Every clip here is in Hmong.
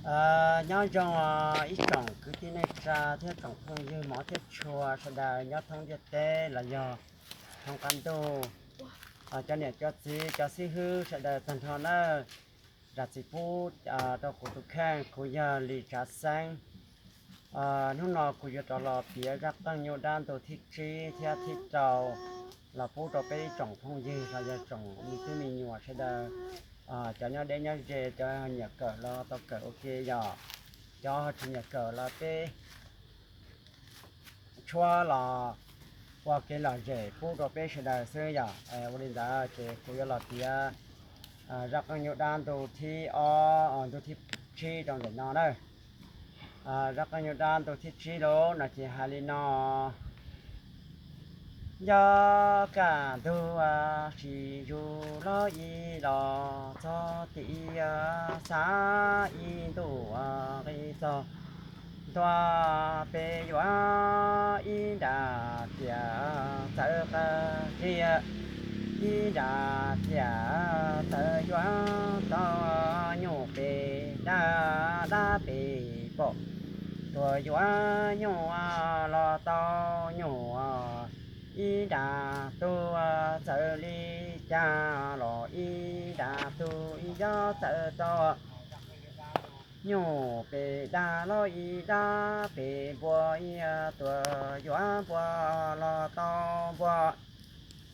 Nyob zoo ib tsoom kwv tij neej tsa thiab tsoom phooj ywg hmov thiab tshua sawv daws nyob thoob ntiaj teb los yog thoob qab ntuj, cov niam cov txiv cov xib hwb sawv daws tag nrho nawb. Zam txim pub rau kuv tus kheej, kuv yog Lis Tsav Xeeb. Hnub no kuv yuav rov los piav zaj qeej nyuj dab ntu thib tsib thiab thib rau los pub rau peb ib tsoom phooj ywg los yog tsoom me tub me nyuam sawv daws, cov nyob deb nyob ze, cov nyiam kawm los tau kawm ua ke yom, cov ho tsis nyiam kawm los peb tshuab los ua kev lom zem pub rau peb sawv daws xwb yom. Ua li ntawd ces kuv yuav los piav zaj qeej nyuj dab ntu thib ob, ntu thib tsib rau ntawm no na. Zaj qeej nyuj dab ntu thib tsib lawm no ces hais li no: Nco kaj ntug sis zus los ib los txog tim xav ib ntuj nqis txog ntua, peb yuav ib nra tiam txawv qab zib, ib nra tiam txawv yuav tau nyuj pem dab, dab pem pom, tuaj yuav nyuj los tau nyuj. Ib nra tug txawv li cas los ib nra tug ib nco txawv tau nyuj pem dab los ib dab pem npua, ib tuaj yuav npua los tau npua.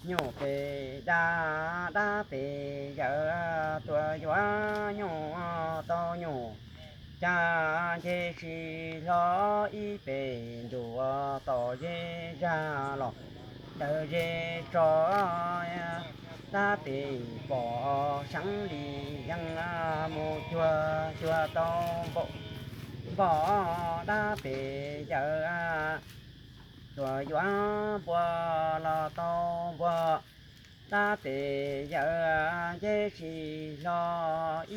Nyuj pem dab, dab pem yawm, tuaj yuav nyuj tau nyuj. Cas nce si hlo ib pem ntuj tom zej zag los daws zej tso, dab pem pom seev li yees, mus cuag cuag tau npom, npom dab pem yawm, tuaj yuav npua los tau npua. Dab pem yawm nce si hlo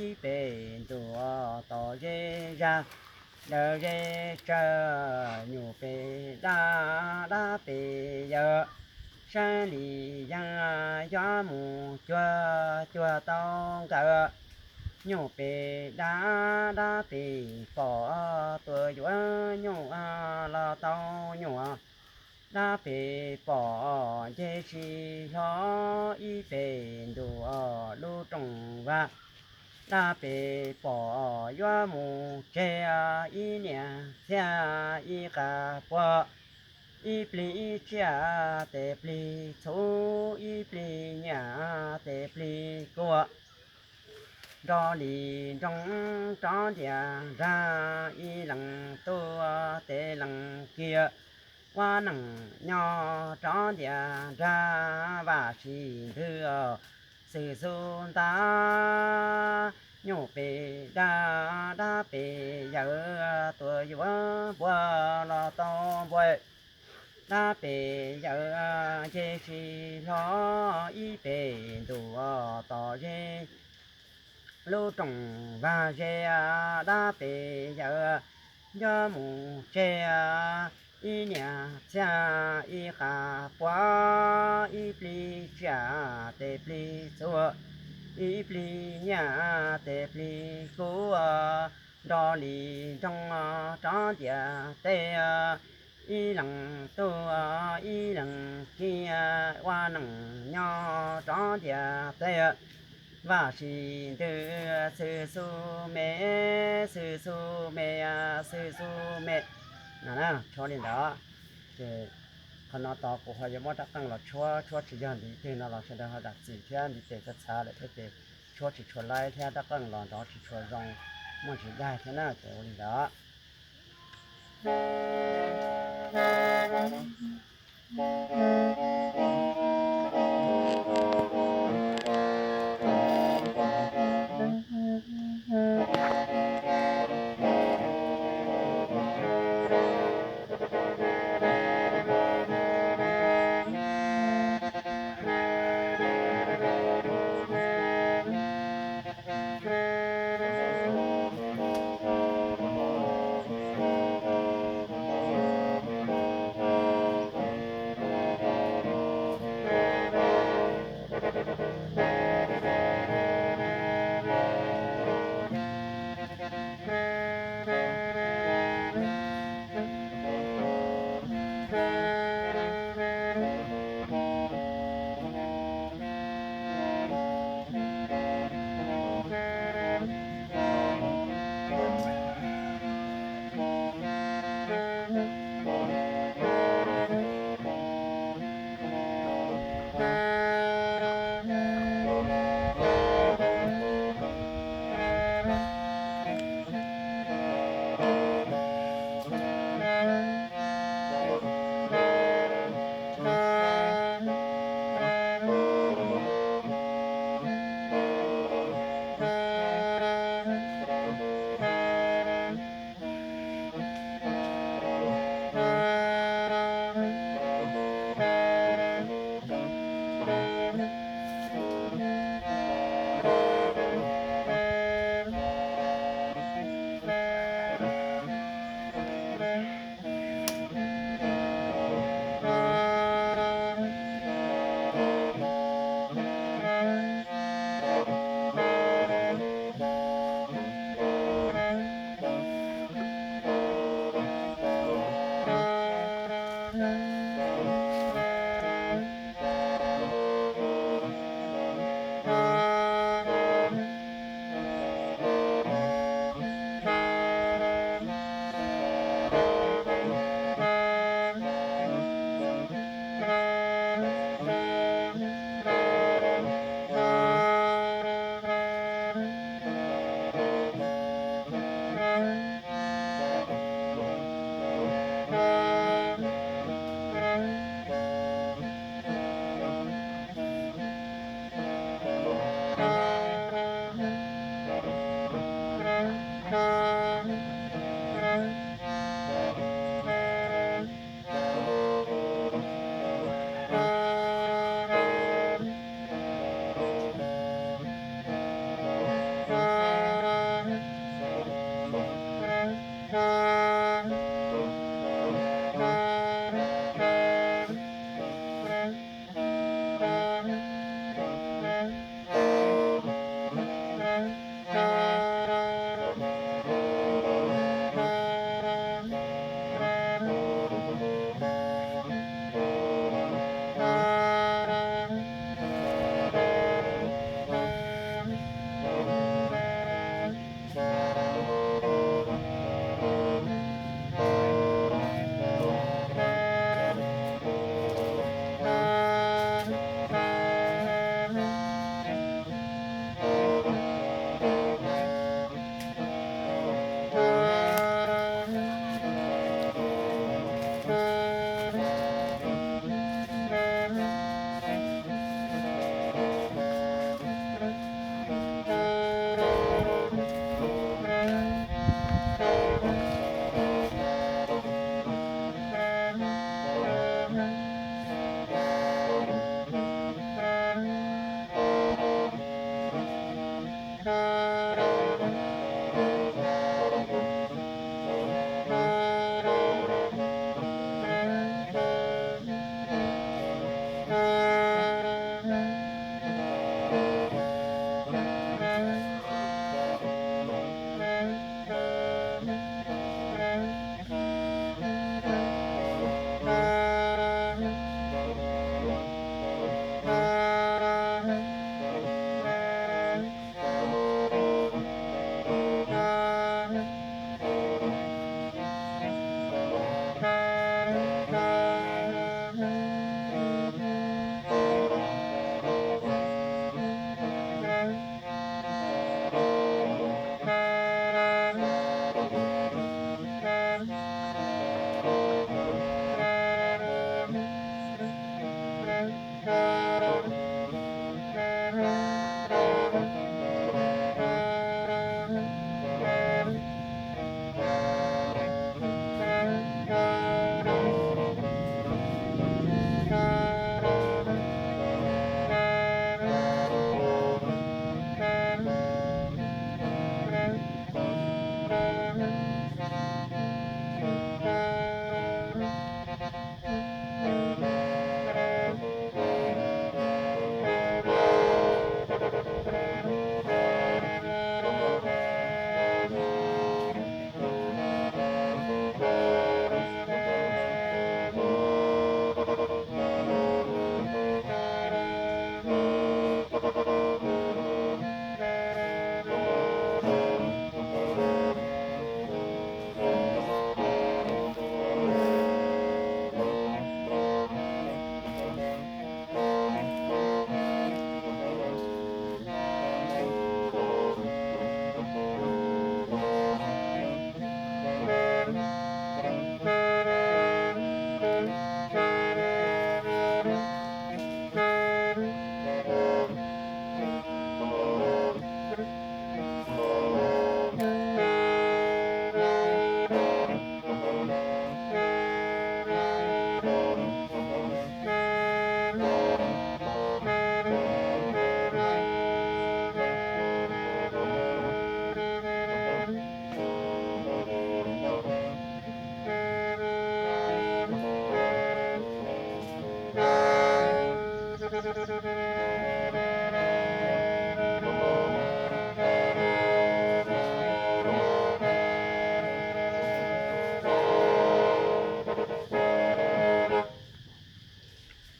ib pem ntuj tom zej zag, daws zej tsawv, nyuj pem dab, dab pem yawm, seev li yees yuav mus cuag cuag tau nkawm. Nyuj pem dab, dab pem pom, tuaj yuav nyuj los tau nyuj. Dab pem pom nce si hlo ib pem ntuj lub rooj vag. Dab pem pom yuav mus tseg ib niam txiag ib qas puag, ib plig tsiaj tes plig txhu, ib plig nyiaj tes plig kua. Nrov li nroo rov ntiag nrag, ib leeg tuaj tes leeg kiag, ua neej nyob rov ntiag nrag, vam tsis ntwg xwm xub ntag. Nyuj pem dab, dab pem yawm, tuaj yuav npua los tau npua. Dab pem yawm nce si hlo ib pem ntuj tom zej, lub rooj vag ze. Dab pem yawm yuav mus tseg ib niam txiag ib qas puag, ib plig tsiaj tes plig txhu, ib plig nyiaj tes plig kua. Nrov li nroo rov ntiag teb, ib leeg tuaj ib leeg kiag, ua neej nyob rov ntiag teb. Vam tsis ntwg xwm xub me, xwm xub me, xwm xub me. No na, tshuab li ntawd. Ces qhov no tos kuv ho yuav muab rab qeej los tshuab, tshuab tsis yog ntiv twg no los sawv daws ho zam txim thiab ntiv tes txhav txhav lawm thiab ces tshuab tsis tshua laib thiab rab qeej los nrov tsis tshua zoo, muaj ntsis daig thiab na, ces ua li ntawd.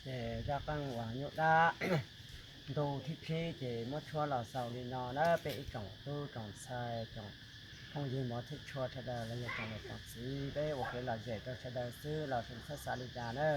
Ces zaj qeej uas nyuj dab ntug thib plhib ces muab tshuab los xaus li no na peb ib tsoom tub tsoom ntxhais, tsoom phooj ywg mov thiab tshua sawv daws los yog tsoom niam tsoom txiv, peb ua kev lom zem rau sawv daws xwb los txhob xav li cas na.